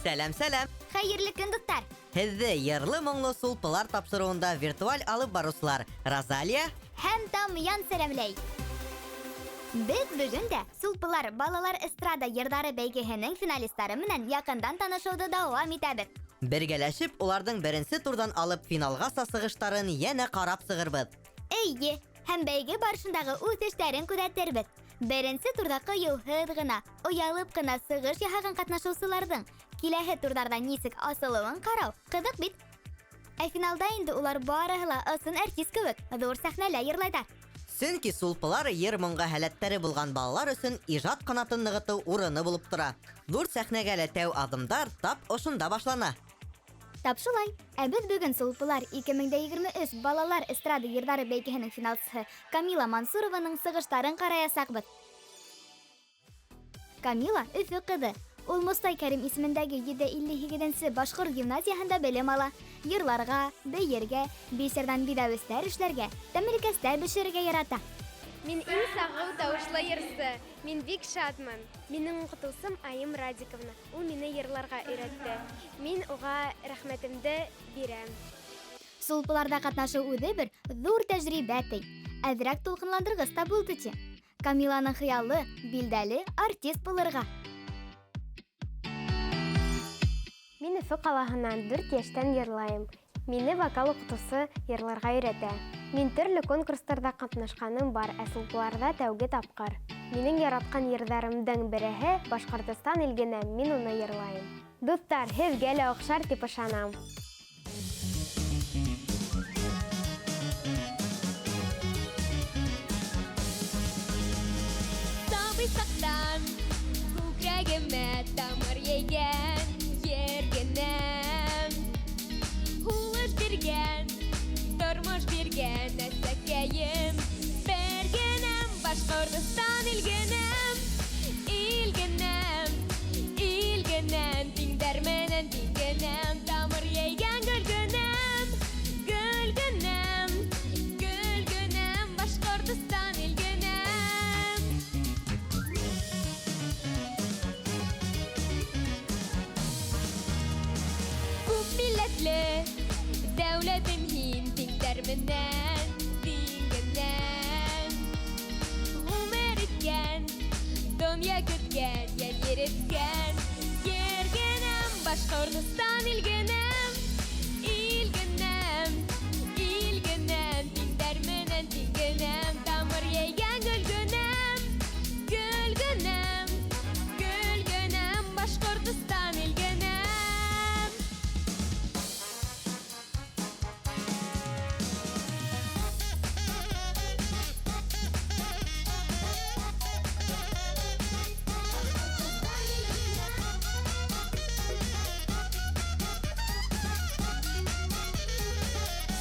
Сәләм, сәләм! Хәйерле көн, дуҫтар! Һеҙҙе йырлы-моңло Сулпылар тапшырыуында виртуаль алып барыусылар Розалия һәм Тамъян сәләмләй. Беҙ бөгөн дә Сулпылар балалар эстрада йырҙары бәйгеһенең финалистары менән яҡындан танышыуҙы дауам итәбеҙ. Бергәләшеп уларҙың беренсе турҙан алып финалғаса сығыштарын йәнә ҡарап сығырбыҙ. Эйе, һәм бәйге барышындағы үҫештәрен күҙәтербеҙ. Беренсе турҙа ҡыйыуһыҙ ғына, оялып ҡына сығыш яһаған ҡатнашыусыларҙың киләһе турҙарҙа нисек асылыуын ҡарау ҡыҙыҡ бит. Ә финалда инде улар барыһы ла ысын артист кеүек ҙур сәхнәлә йырлайҙар. Сөнки Сулпылар йыр-моңға һәләттәре булған балалар өсөн ижад ҡанатын нығытыу урыны булып тора. Ҙур сәхнәгә лә тәү аҙымдар тап ошонда башлана. Тап шулай. Ә беҙ бөгөн Сулпылар 2023 балалар эстрада йырҙары бәйгеһенең финалсыһы Камила Мансурованың сығыштарын ҡараясаҡбыҙ. Камила Өфө ҡыҙы. Ул Мостай Кәрим исемендәге 158-нсе башҡорт гимназияһында белем ала. Йырларға, бейергә, бисерҙән биҙәүестәр эшләргә, тәмлекәстәр бешерергә ярата. Мин иң сағыу тауышлы йырсы. Мин бик шатмын. Минең уҡытыусым Айым Радиковна. Ул мине йырларға өйрәтте. Мин уға рәхмәтемде бирәм. Сулпыларҙа ҡатнашыу үҙе бер ҙур тәжрибә ти. Әҙерәк тулҡынландырғыс та булды ти. Камиланың хыялы билдәле артист булырға. Мин Өфө ҡалаһынан 4 йәштән йырлайым. Мине вокал уҡытыусы йырларға өйрәтә. Мин төрлө конкурстарҙа ҡатнашҡаным бар, ә Сулпыларҙа тәүге тапҡыр. Минең яратҡан йырҙарымдың береһе Башҡортостан илгенәм, мин уны йырлайым. Дуҫтар, һеҙгә лә оҡшар тип ышанам. Сабый саҡтан күкрәгемә тамыр йәйгән ергенәм. Һулыш биргән, тормош биргән әсәкәйем. Бергенәм, Башҡортостан илгенәм, илгенәм, илгенәм, тиңдәр менән тиңгенәм, тамыр йәйгән гөлгенәм, гөлгенәм, гөлгенәм, Башҡортостан илгенәм. Күп милләтле дәүләтем һин, тиңдәр менән тиңгенәм. Ғүмер иткән, донъя көткән, йән иреткән ергенәм, Башҡортостан илгенәм, илгенәм, илгенәм, тиңдәр менән тиңгенәм, тамыр йәйгән гөлгенәм, гөлгенәм, гөлгенәм, Башҡортостан илгенәм.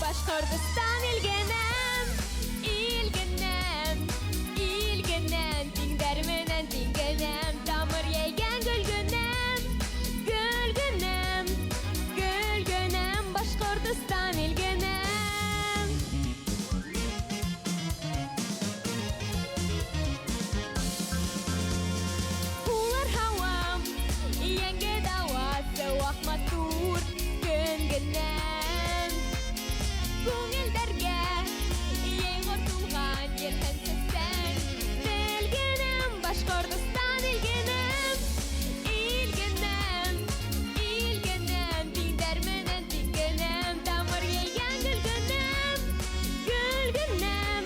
Башҡортостан илгенәм, илгенәм, илгенәм, тиңдәр менән тиңгенәм, тамыр йәйгән гөлгенәм, гөлгенәм, гөлгенәм, Башҡортостан илгенәм. Һулар һауам, йәнгә дауасы, ваҡ матур көнгенәм. Күңелдәргә йәйғор тулған ер һәм сәсән. Белгенәм, Башҡортостан илгенәм, илгенәм, илгенәм, тиңдәр менән тиңгенәм, тамыр йәйгән гөлгенәм, гөлгенәм,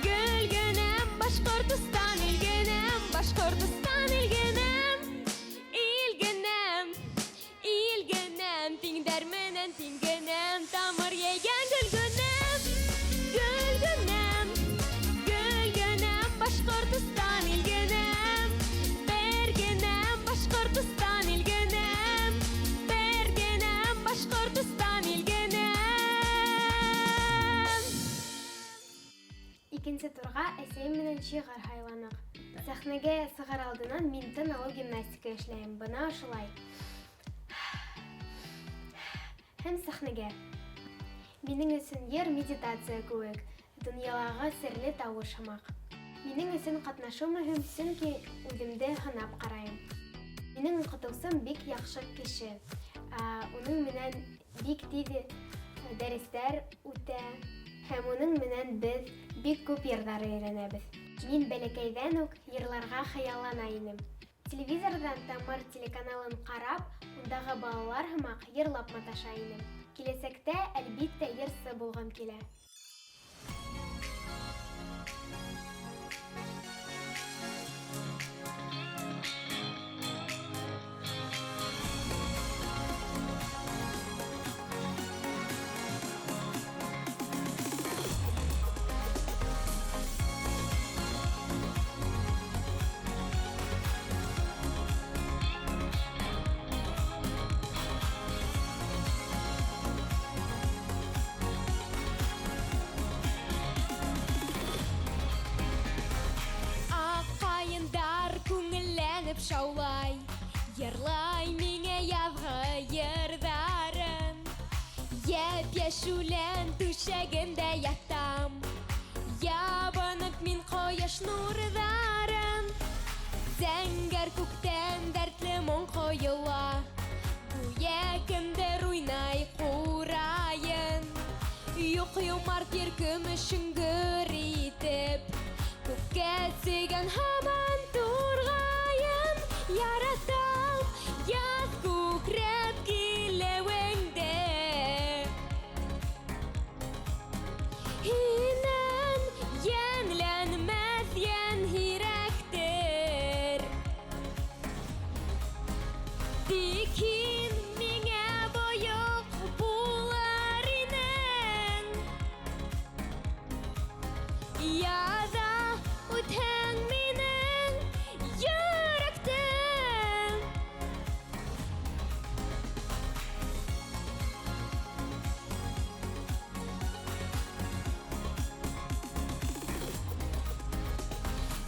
гөлгенәм, Башҡортостан илгенәм, Башҡортостан илгенәм, илгенәм, илгенәм, тиңдәр менән тиңгенәм, тамыр йәйгән гөлгенәм, гөлгенәм, гөлгенәм, Башҡортостан илгенәм, бергенәм, Башҡортостан илгенәм, бергенәм, Башҡортостан илгенәм. Икенсе турға әсәйем менән шиғыр һайланыҡ. Сәхнәгә сығыр алдынан мин тын алыу гимнастика эшләйем. Бына ошолай. Һәм сәхнәгә. Минең өсөн йыр медитация кеүек, донъялағы серле тауыш һымаҡ. Минең өсөн ҡатнашыу мөһим, сөнки үҙемде һынап ҡарайым. Минең уҡытыусым бик яҡшы кеше. Уның менән бик тиҙ дәрестәр үтә һәм уның менән беҙ бик күп йырҙар өйрәнәбеҙ. Мин бәләкәйҙән үк йырларға хыяллана инем. Телевизорҙан Тамыр телеканалын ҡарап, ундағы балалар һымаҡ йырлап маташа инем. Киләсәктә, әлбиттә, йырсы булғым килә. Аҡ ҡайындар күңелләнеп шаулай, Йырлай миңә яҙғы йырҙарын. Йәп-йәш үлән түшәгендә ятам, Ябынып мин ҡояш нурҙарын. Зәңгәр күктән дәртле моң ҡойола, Гүйә кемдер уйнай ҡурайын. Юҡ йомарт ер көмөшөн гөр итеп, Күккә сөйгән һаман турғайын. Яратам яҙ күкрәп килеүеңде, Һинән йәнләнмәҫ йән һирәктер. Тик һин миңә бойоҡ булыр инең, Яҙа үтһәң минең йөрәктән.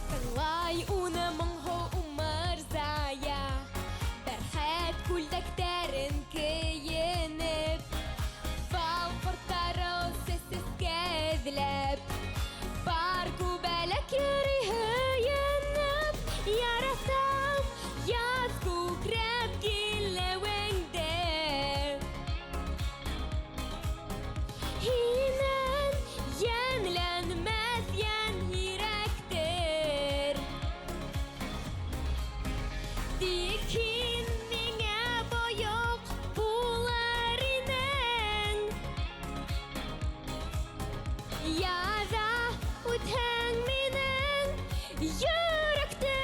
Тыңлай уны моңһоу Умырзая, Бәрхәт күлдәктәрен кейенеп, Бал ҡорттары сәскә эҙләп, Бар күбәләк йөрөй һөйөнөп. Яратам яҙ күкрәп килеүеңде, Һинән йәнләнмәҫ йән һирәктер. Тик һин миңә бойоҡ булыр инең, Яҙа үтһәң минең йөрәктән.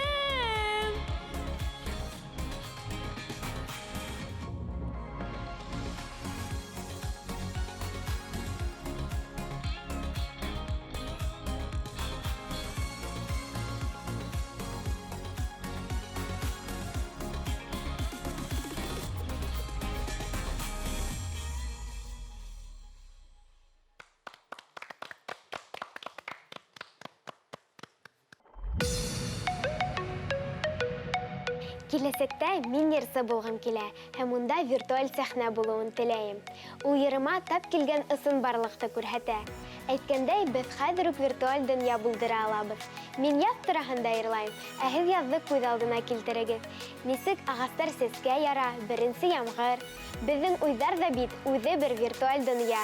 Киләсәктә мин йырсы булғым килә һәм унда виртуаль сәхнә булыуын теләйем. Ул йырыма тап килгән ысынбарлыҡты күрһәтә. Әйткәндәй, беҙ хәҙер үк виртуаль донъя булдыра алабыҙ. Мин яҙ тураһында йырлайым, ә һеҙ яҙҙы күҙ алдына килтерегеҙ. Нисек ағастар сәскә яра, беренсе ямғыр. Беҙҙең уйҙар ҙа бит үҙе бер виртуаль донъя.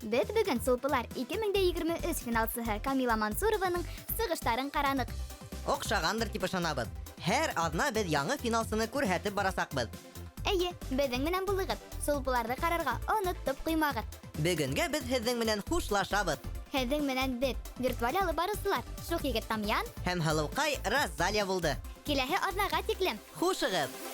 Беҙ бөгөн Сулпылар 2023 финалсыһы Камила Мансурованың сығыштарын ҡараныҡ. Оҡшағандыр тип ышанабыҙ. Һәр аҙна беҙ яңы финалсыны күрһәтеп барасаҡбыҙ. Эйе, беҙҙең менән булығыҙ. Сулпыларҙы ҡарарға онотоп ҡуймағыҙ. Бөгөнгә беҙ һеҙҙең менән хушлашабыҙ. Һеҙҙең менән беҙ, виртуаль алып барыусылар, шуҡ егет Тамьян һәм һылыуҡай Розалия булды. Киләһе аҙнаға тиклем. Хушығыҙ!